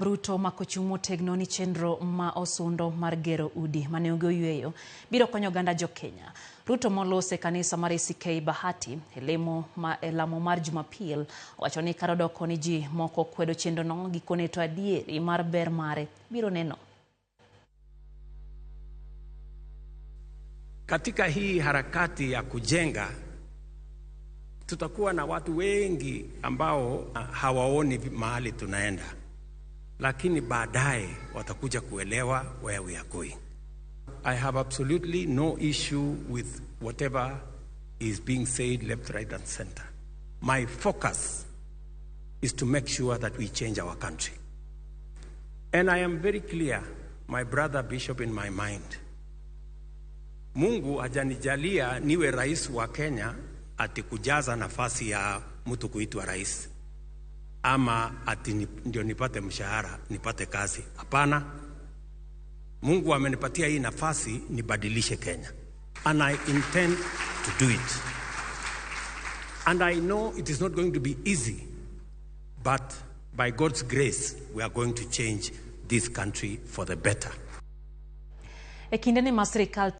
Ruto mako chung' motegno ni chenro ma osundo mar gero udi mane onge oyweyo biro konyo oganda jo-Kenya. Ruto molos e kanisa mar ACK Bahati e lemo ma e lamo mar Jumapil owacho ni kar odoko ni ji moko kwedo chenrono, gikone to adieri mar ber mare biro neno. Katika hii harakati ya kujenga tutakuwa na watu wengi ambao hawaoni mahali tunaenda, lakini baadaye watakuja kuelewa where we are going. I have absolutely no issue with whatever is being said left, right and center. My focus is to make sure that we change our country. And I am very clear, my brother Bishop, in my mind. Mungu hajanijalia niwe rais wa Kenya ati kujaza nafasi ya mtu kuitwa rais ama ati ndio nipate mshahara, nipate kazi. Hapana. Mungu amenipatia hii nafasi nibadilishe Kenya. And I intend to do it. And I know it is not going to be easy, but by God's grace, we are going to change this country for the better. E kindeni ma sirikal